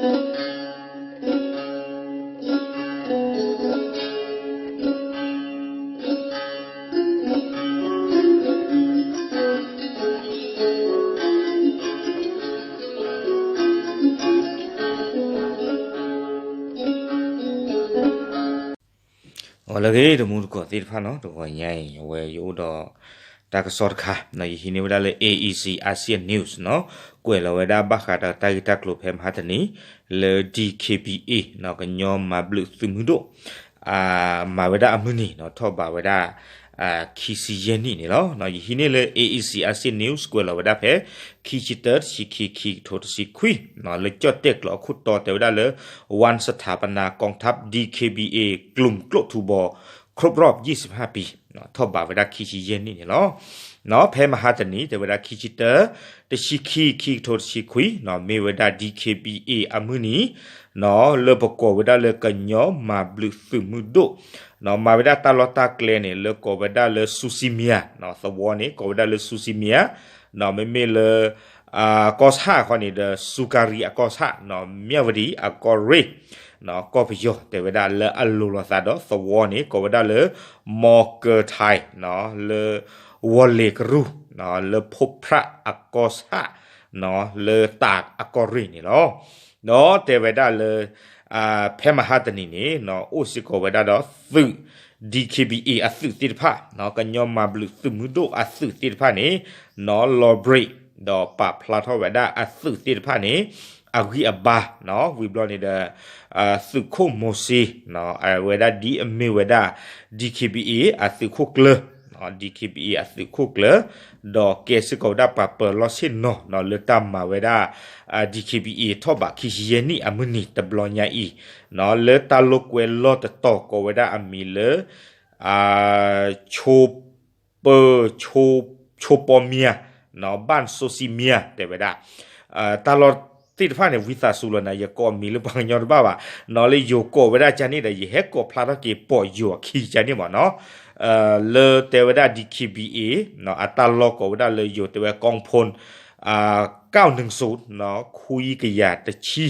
အလၢဂ့ၤ တမူတကိးသ့ၣ်တဖၣ်နီၤ, တဂီၤညါအံၤ အဝဲယအိၣ်ဒီးတၢ်ကစီၣ်တခါ, ယဟံးန့ၢ်ဝဲဒၣ်လၢ A E C Asia News နီၤ, ကွဲးလီၤဝဲဒၣ်ဘၣ်ဃးဒီးတၢ်ဂ့ၢ်တၢ်ကျိၤဖဲမဟါတနံၤ လၢ D K B A နီၤ, ကညီမၤဘျုးသုးမုၢ်ဒိၣ် မၤဝဲဒၣ်အမုၢ်နံၤနီၤ, ထီၣ်ဘးဝဲဒၣ် ခံဆံယဲၢ်နံၣ်န့ၣ်လီၤ. ယဟံးန့ၢ်လၢ A E C Asia News ကွဲးလီၤဝဲဒၣ်ဖဲ ခံဆံတၢ တဆံခံ ခံကထိတဆံခွံ လၢကၠီၣ်တဲၣ်ကျိာ်အခိၣ်တီတဲဝဲဒၣ်လၢ วันสถาปนากองทัพ D K B A กลุ่มกลาดถูบอ ครบรอบ ยี่สิบห้าปี ထီၣ်ဘးဝဲဒၣ်ခံဆံယဲၢ်နံၣ်န့ၣ်လီၤ. ဖဲမဟါတနံၤ တဲဝဲဒၣ်ခံဆံတၢ တဆံခံ ခံကထိတဆံခွံ မ့ၢ်ဝဲဒၣ် D K B A အမုၢ်နံၤ လၢပကိးဝဲဒၣ်လၢကညီမၤဘျုးသုးမုၢ်ဒိၣ် မၤဝဲဒၣ်တၢ်လီၢ်တၢ်ကျဲန့ၣ် လၢကိးဝဲဒၣ်လၢ ဆူစံမံယၤ သဝီန့ၣ် ကိးဝဲဒၣ်လၢ ဆူစံမံယၤ မ့မ့ၢ်လၢ ကီၢ်ဆၣ်ခီန့ၣ်ဒီး စူကၤရံအကီၢ်ဆၣ် မၠၣ်ဝတံၤအကီၢ်ရ့ၣ် ကီၢ်ပယီၤ တဲဝဲဒၣ်လၢအလိၤလိာ်သးဒီးသဝီန့ၣ် ကိးဝဲဒၣ်လၢ မီၤကၢၤထံ လၢ ဝီၤလ့ၤကရူၢ် လၢဖိဖြၣ်အကီၢ်ဆၣ် လၢတၢ်အကီၢ်ရ့ၣ်န့ၣ်လီၤ. ဒီးတဲဝဲဒၣ်လၢ ဖဲမဟါတနံၤန့ၣ် အိၣ်စ့ၢ်ကီးဝဲဒၣ်ဒီးသုး D K B A အသုးသ့ၣ်တဖၣ် ကညီမၤဘျုးသုးမုၢ်ဒိၣ်အသုးသ့ၣ်တဖၣ်န့ၣ် လီၤဘြ့း ဒီးပာ်ဖျါထီၣ်ဝဲဒၣ်အသုးသ့ၣ်တဖၣ်န့ၣ် အဂံၢ်အဘါ ဝံၤဘျီန့ၣ်ဒီး သုးခိၣ်မိၤၡ့ အဝဲဒၣ်ဒ်အမ့ၢ်ဝဲဒၣ် D K B A အသုးခိၣ်ကျၢၢ် D K B A အသုးခိၣ်ကျၢၢ် ဒီးကဲစ့ၢ်ကီးဝဲဒၣ်ပှၤပၢၤလီၢ်ဆ့ၣ်နီၤ လၢတၢ်မၤဝဲဒၣ် D K B A ထီၣ်ဘးခံဆံယဲၢ်နံၣ်အမုၢ်နံၤတဘျီညါအံၤ လၢတၢ်လိာ်ကွဲလီၢ်တတီၤကိးဝဲဒၣ်အမံၤလၢ ဆိ ပၢ ဆိ ဆိပီမံၤ ဘၣ်ဆိစံမံၤ တဲဝဲဒၣ် တၢ်လီၢ်သ့ၣ်တဖၣ်န့ၣ် ဝံသးစူၤလီၤနၤ ယကိးမံၤလၢပှၤကညီတဘၣ်ဘၣ် လၢယိၤကိးဝဲဒၣ်ကန့ၣ်ဒီး ယဟဲကိးဖျါထီၣ်က့ၤပီၢ်ယိၤအခံကန့ၣ်မ့ၢ်နီၤ လၢတဲဝဲဒၣ် D K B A အတၢ်လီၢ်ကိးဝဲဒၣ်လၢယိၤတဲဝဲ กองพล เก้าหนึ่งศูนย์ ခွံကယၤတဆံ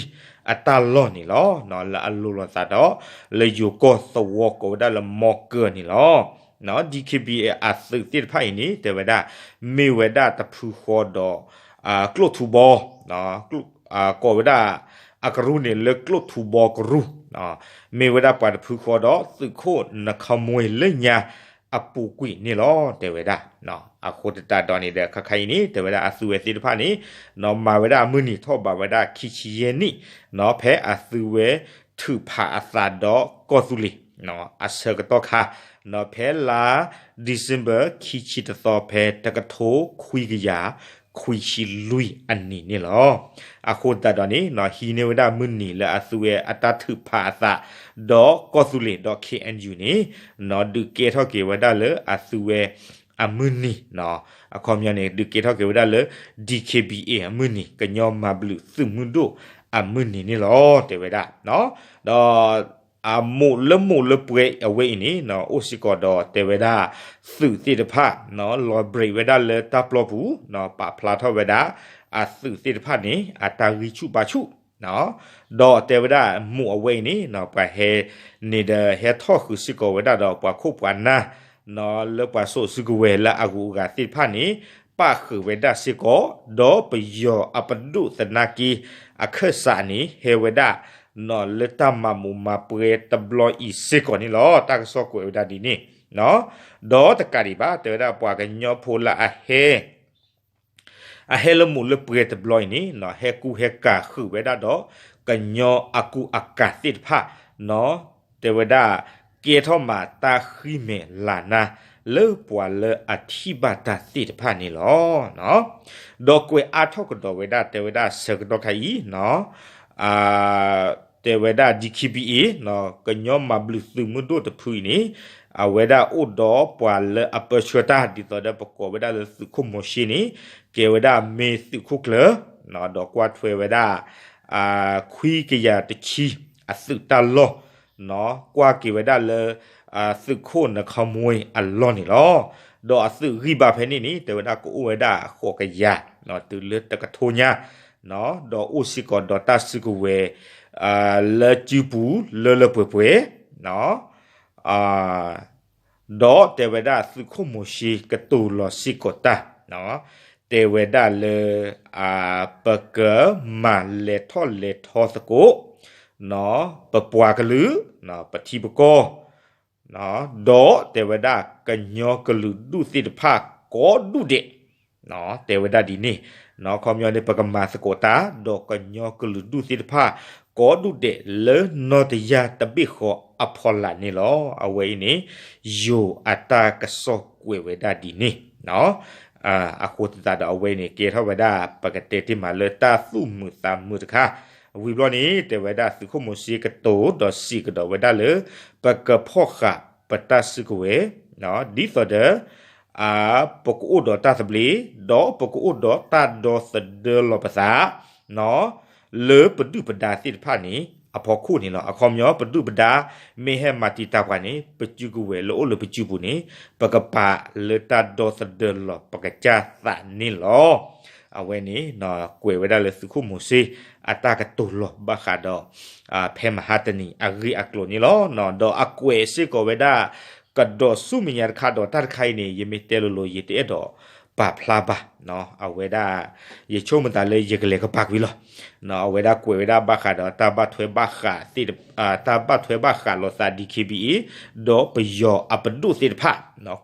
အတၢ်လီၢ်န့ၣ်လီၤ. လၢအလိၤလိာ်သးဒီး လၢယိၤကီၢ်သဝီကိးဝဲဒၣ်လၢမီၤကၢၤန့ၣ်လီၤ. D K B A အသုးသ့ၣ်တဖၣ်အံၤန့ၣ် တဲဝဲဒၣ် မ့ၢ်ဝဲဒၣ်တဖုဃီဒီး ကျိၣ်ထူဘီ ကိးဝဲဒၣ် အကရူၢ်န့ၣ်လၢကျိၣ်ထူဘီကရူၢ် မ့ၢ်ဝဲဒၣ်ပှၤတဖုဃီဒီး သုးခိၣ်နခီမွ့လၢညါအပူၤကွံာ်န့ၣ်လီၤ တဲဝဲဒၣ်. အဃိသတးဒီးန့ၣ်ဒီး ခါခါအံၤန့ၣ် တဲဝဲဒၣ်အသုးဝဲသ့ၣ်တဖၣ်န့ၣ် မၤဝဲဒၣ်အမုၢ်နံၤထီၣ်ဘးဝဲဒၣ်ခံဆံယဲၢ်နံၣ် ဖဲအသုးဝဲထုးဖးအသးဒီးကီၢ်သူလ့ၤ အဆၢကတီၢ်ခါ ဖဲလါ December ခံဆံတသီ ဖဲတကထိခွံကယၤခွံဆံလွံၢ်အနံၤန့ၣ်လီၤ. အဃိသတးဒီးန့ၣ် ဟံးန့ၢ်ဝဲဒၣ်မုၢ်နံၤလၢအသုးဝဲအတၢ်ထုးဖးအသး ဒီးကီၢ်သူလ့ၤဒီး K N U န့ၣ် ဒုးကဲထီၣ်က့ၤဝဲဒၣ်လၢအသုးဝဲအမုၢ်နံၤ အခီပညီန့ၣ် ဒုးကဲထီၣ်က့ၤဝဲဒၣ်လၢ D K B A အမုၢ်နံၤ ကညီမၤဘျုးသုးမုၢ်ဒိၣ်အမုၢ်နံၤန့ၣ်လီၤ တဲဝဲဒၣ်. ဒီး အမိၢ်လၢမိၢ်လၢပှဲၤအဝဲအံၤန့ၣ် အိၣ်စ့ၢ်ကီးဒီးတဲဝဲဒၣ် သုးသ့ၣ်တဖၣ် လီၤဘြ့းဝဲဒၣ်လၢတၢ်ပျီပူၤ ပာ်ဖျါထီၣ်ဝဲဒၣ် အသုးသ့ၣ်တဖၣ်န့ၣ် အတၢ်ဂံၢ်ဆူၣ်ဘါဆူၣ် ဒီးတဲဝဲဒၣ်မိၢ်အဝဲအံၤန့ၣ် ပှၤဟဲန့ၣ်ဒီး ဟဲထီၣ်ဃုာ်စ့ၢ်ကီးဝဲဒၣ်ဒီးပှၤခိၣ်ပှၤနၢ် လၢပှၤစိာ်စုကဝဲၤလၢအဂုၤအဂၤသ့ၣ်တဖၣ်န့ၣ် ပၣ်ဃုာ်ဝဲဒၣ်စ့ၢ်ကီး ဒီးပယီၤအပဒိၣ်သနာ်က့အခၢၣ်စးန့ၣ် ဟဲဝဲဒၣ် လၢတၢ်မၤမူးမၤပွဲတဘျီအံၤစ့ၢ်ကီးန့ၣ်လီၤ. တၢ်ကစီၣ်ကွဲးဝဲဒၣ်ဒ်န့ၣ် ဒီးတကးဒံးဘၣ် တဲဝဲဒၣ်ပှၤကညီဖိလၢအဟဲ အဟဲလၢမိၢ်လၢပှဲၤတဘျီအံၤန့ၣ် ဟဲကူဟဲကၤဃုာ်ဝဲဒၣ်ဒီး ကညီအကူအကၤသ့ၣ်တဖၣ် တဲဝဲဒၣ် ကဲထီၣ်မးတၢ်ဃံမဲာ်လၤနါ လၢပှၤလၢအထံၣ်ဘၣ်တၢ်သ့ၣ်တဖၣ်န့ၣ်လီၤ. ဒီးကွဲးအါထီၣ်ကဒီးဝဲဒၣ် တဲဝဲဒၣ်ဆၢကတီၢ်ခါအံၤ တဲဝဲဒၣ် D K B A ကညီမၤဘျုးသုးမုၢ်ဒိၣ်တဖုအံၤန့ၣ် အဝဲဒၣ်အိၣ်ဒီးပှၤလၢအပၢဆှၢတၢ် ဒ်သိးဒီးပကိးဝဲဒၣ်လၢ သုးခိၣ်မိၤၡ့န့ၣ် ကဲဝဲဒၣ်မ့ၢ်သုးခိၣ်ကျၢၢ် ဒီးကွၢ်ထွဲဝဲဒၣ် ခွံကယၤတဆံ အသုးတၢ်လီၢ် ကွၢ်က့ၤဝဲဒၣ်လၢ သုးခိၣ်နခီမွ့အလီၢ်န့ၣ်လီၤ. ဒီးအသုးဂံၢ်ဘါဖဲန့ၣ်န့ၣ် တဲဝဲဒၣ်ကအိၣ်ဝဲဒၣ်ဃိးကယၤ တုၤလၢတကထိညါ ဒီးအိၣ်စ့ၢ်ကီးဒီးတၢ်စုကဝဲၤ လၢစုပူၤလၢလၢပှဲၤပှဲၤ, ဒီးတဲဝဲဒၣ်သုးခိၣ်မိၤၡ့ကတိၤလီၤစ့ၢ်ကီးတၢ်, တဲဝဲဒၣ်လၢ ပကမၤလဲၤထီၣ်လဲၤထီသကိး ပပှၤကလုာ် ပထံပကီၢ် ဒီးတဲဝဲဒၣ်ကညီကလုာ်ဒူၣ်သ့ၣ်တဖၣ်ကိးဒူၣ်ဒဲး, တဲဝဲဒၣ်ဒ်န့ၣ်, ခီပညီန့ၣ် ပကမၤသကိးတၢ် ဒီးကညီကလုာ်ဒူၣ်သ့ၣ်တဖၣ် ကိးဒူၣ်ဒဲးလၢနီၢ်တယၢ်တဘ့ၣ်ဃီအဖီလာ်န့ၣ်လီၤ. အဝဲအံၤန့ၣ် ယိၤအတၢ်ကစီၣ်ကွဲးဝဲဒၣ်ဒ်န့ၣ် အဃိသတးဒီးအဝဲန့ၣ် ကဲထီၣ်ဝဲဒၣ် ပကတဲတ့ၢ်မးလၢတၢ်သူၣ်မုာ်သးမုာ်တခါ, ဝံၤဘျီန့ၣ် တဲဝဲဒၣ်သုးခိၣ်မိၤၡ့ကတိၤဒီးစံးကဒီးဝဲဒၣ်လၢ ပကဖီၣ်ဃာ်ပတၢ်စုကဝဲၤ, ဒ်သိးဒီး ပကအိၣ်ဒီးတၢ်သဘျ့, ဒီးပကအိၣ်ဒီးတၢ်ဒီသဒၢလီၤပသး လၢပဒုၣ်ပဒါသ့ၣ်တဖၣ်န့ၣ် အဖီခိၣ်န့ၣ်လီၤ. အခီပညီ ပဒုၣ်ပဒါ မ့ၢ်ဟဲမၤတံာ်တာ်ပှၤန့ၣ် ပစုကဝဲၤလၢအိၣ်လၢပစုပူၤန့ၣ် ပကပာ်လၢတၢ်ဒီသဒၢလီၤပကစၢ်သးန့ၣ်လီၤ. အဝဲန့ၣ် ကွဲးဝဲဒၣ်လၢသုးခိၣ်မိၤၡ့ အတၢ်ကတိၤလီၤဘၣ်ဃးဒီး ဖဲမဟါတနံၤအဂ့ၢ်အကျိၤန့ၣ်လီၤ. ဒီးအကွဲးစ့ၢ်ကီးဝဲဒၣ် ကဒီးဆူမဲာ်ညါတခါဒီးတၢ်တခါအံၤန့ၣ် ယမ့ၢ်တဲလိၤလိၤ ယတအဲၣ်ဒိးပာ်ဖျါဘၣ်. အဝဲဒၣ် ယဆိကမိၣ်သးလၢယကလဲၤကပၤကွံာ်လီၤ. အဝဲဒၣ်ကွဲးဝဲဒၣ်ဘၣ်ဃးဒီးတၢ်ဘၣ်ထွဲဘၣ်ဃးသ့ၣ် တၢ်ဘၣ်ထွဲဘၣ်ဃးလိာ်သး DKBA ဒီးပယီၤအပဒိၣ်သ့ၣ်တဖၣ်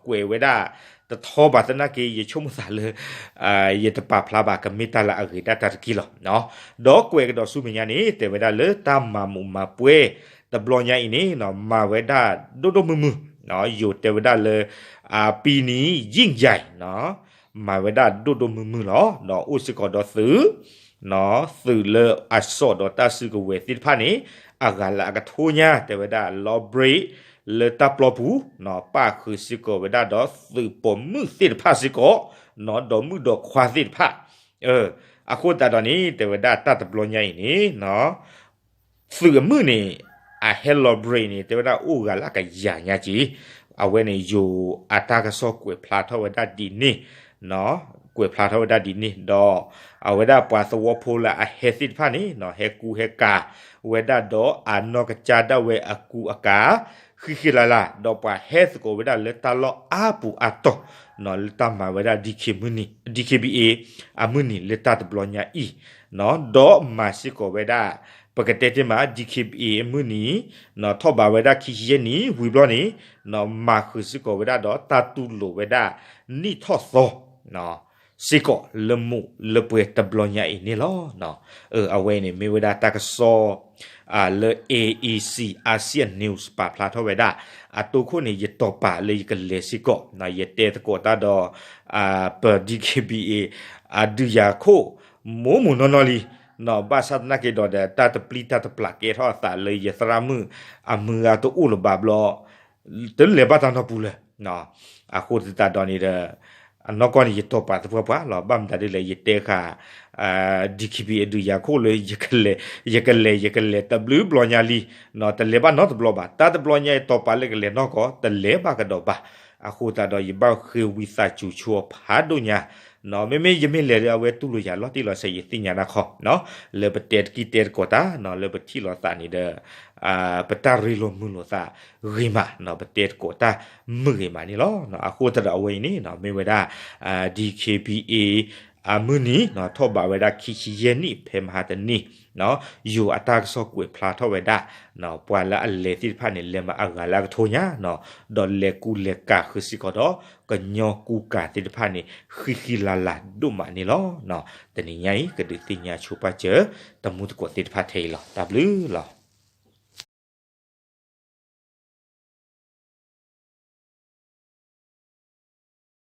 ကွဲးဝဲဒၣ် တထီဘၣ်သနာ်က့ ယဆိကမိၣ်သးလၢ ယတပာ်ဖျါဘၣ် ကမ့ၢ်တၢ်လၢအဂ့ၤဒၣ်တၢ်တက့ၢ်လီၤ. ဒီးကွဲးကဒီးဆူမဲာ်ညါန့ၣ် တဲဝဲဒၣ်လၢတၢ်မၤမူးမၤပွဲတဘျီညါအံၤန့ၣ် မၤဝဲဒၣ်ဒိၣ်ဒိၣ်မုၢ်မုၢ်, ယိၤတဲဝဲဒၣ်လၢ ပံၤနံၤယံၣ်ယၤ မၤဝဲဒၣ်ဒိၣ်ဒိၣ်မုၢ်မုၢ်လီၤ. ဒီးအိၣ်စ့ၢ်ကီးဒီးသုး သုးလၢအစိာ်ဒီးတၢ်စုကဝဲၤသ့ၣ်တဖၣ်န့ၣ် အဂၤလၢအကထိညါ တဲဝဲဒၣ် လီၤဘြ့း လၢတၢ်ပျီပူၤ ပၣ်ဃုာ်စ့ၢ်ကီးဝဲဒၣ်ဒီးသုးပိာ်မုၣ်သ့ၣ်တဖၣ်စ့ၢ်ကီး ဒီးမုၣ်ဒီးခွါသ့ၣ်တဖၣ် အဃိသတးဒီးန့ၣ် တဲဝဲဒၣ်တၢ်တဘျီညါအံၤန့ၣ် သုးအမုၢ်န့ၣ် အဟဲလီၤဘြ့းန့ၣ် တဲဝဲဒၣ်အိၣ်ဂၤလၢအကယၤညါက့ၤ, အဝဲန့ၣ်ယိၤအတၢ်ကစီၣ်ကွဲးဖျါထီၣ်ဝဲဒၣ်ဒ်န့ၣ်, ကွဲးဖျါထီၣ်ဝဲဒၣ်ဒ်န့ၣ် ဒီးအဝဲဒၣ်ပှၤသဝီဖိလၢအဟဲသ့ၣ်တဖၣ်န့ၣ် ဟဲကူဟဲကၤဝဲဒၣ်ဒီးအနီၢ်ကစၢ်ဒၣ်ဝဲအကူအကၤ ဃံဃံလၤလၤ ဒီးပှၤဟဲသကိးဝဲဒၣ်လၢတၢ်လီၢ်အါပူၤအါတီၢ် လၢတၢ်မၤဝဲဒၣ် DKBA အမုၢ်နံၤလၢတၢ်တဘျီညါအံၤ, ဒီးမၤစ့ၢ်ကီးဝဲဒၣ် ပကတဲတ့ၢ်မး DKBA အမုၢ်နံၤ ထီၣ်ဘးဝဲဒၣ်ခံဆံယဲၢ်နံၣ် ဝံၤဘျီန့ၣ် မၤဃုာ်စ့ၢ်ကီးဝဲဒၣ်ဒီးတၢ်တူၢ်လိာ်ဝဲဒၣ် နံၣ်ထီၣ်သီ စ့ၢ်ကီးလၢမူးလၢပွဲတဘျီညါအံၤန့ၣ်လီၤ. အဝဲန့ၣ်မ့ၢ်ဝဲဒၣ်တၢ်ကစီၣ် လၢ A E C Asia News ပာ်ဖျါထီၣ်ဝဲဒၣ်, အတိခိၣ်န့ၣ် ယတီၢ်ပာ်လၢယကလဲၤစ့ၢ်ကီး, ယတဲသကိးတၢ်ဒီး ပ DKBA အဒုးယၤခိၣ် မိၢ်မိၢ်နီၢ်နီၢ်လံ, ဘၣ်ဆၣ်သနာ်က့ဒီး တၢ်တပျံၤတၢ်တပျၢ်ကဲထီၣ်အသးလၢယသရၣ်မုၣ်အမုၢ်ဂၤတအိၣ်လၢၤဘၣ်ဘျီ တလဲၤဘၣ်တၢ်နီတပူၤလၢၤ. အဃိသတးဒီးန့ၣ်ဒီး အနီၢ်ကီၢ်န့ၣ် ယတီၢ်ပာ်သပှၢ်ပှၢ်လီၤ. ဘၣ်မတၤဒ်လဲၣ် ယတဲဃာ် DKBA အဒုးယၤခိၣ်လၢ ယကလဲၤ ယကလဲၤ တဘျုးဘျီညါလံ, တလဲၤဘၣ်နီတဘျီဘၣ်. တၢ်တဘျီညါအံၤ တီၢ်ပာ်လၢကလဲၤနီၢ်ကီၢ် တလဲၤဘၣ်ကဒီးဘၣ်. အဃိသတးဒီး ယဘၣ်ဃ့ဝံသးစူၤဆိအဖးဒိၣ်ညါ, မ့မ့ၢ်ယမ့ၢ်လဲၤဒီး အဝဲတူၢ်လိာ်ယၤလီၤတံၢ်လီၤဆဲး ယသ့ၣ်ညါနၢ်ခီ, လၢပတဲတကံၢ်တဲတကိးတၢ် လၢပထံၣ်လိာ်သးန့ၣ်ဒီး ပတၢ်ရ့လိာ်မုာ်လိာ်သးဂ့ၤမး, ပတဲတကိးတၢ်မုာ်ဂ့ၤမးန့ၣ်လီၤ. အဃိသတးဒီးအဝဲအံၤန့ၣ် မ့ၢ်ဝဲဒၣ် DKBA အမုၢ်နံၤ ထီၣ်ဘးဝဲဒၣ်ခံဆံယဲၢ်နံၣ် ဖဲမဟါတနံၤ ယိၤအတၢ်ကစီၣ်ကွဲးဖျါထီၣ်ဝဲဒၣ် ပှၤလၢအလဲၤသ့ၣ်တဖၣ်န့ၣ် လဲၤမးအဂၤလၢအကထိညါ, ဒီးလဲၤကူလဲၤကၤဃုာ်စ့ၢ်ကီးဒီး ကညီကူကၤသ့ၣ်တဖၣ်န့ၣ် ဃံဃံလၤလၤဒိၣ်မးန့ၣ်လီၤ. တနံၤညါအံၤ ကဒုးသ့ၣ်ညါဆိပာ်စၢၤ တမူသကိးသ့ၣ်တဖၣ်ထဲအံၤလီၤ. တၢ်ဘျုးလီၤ.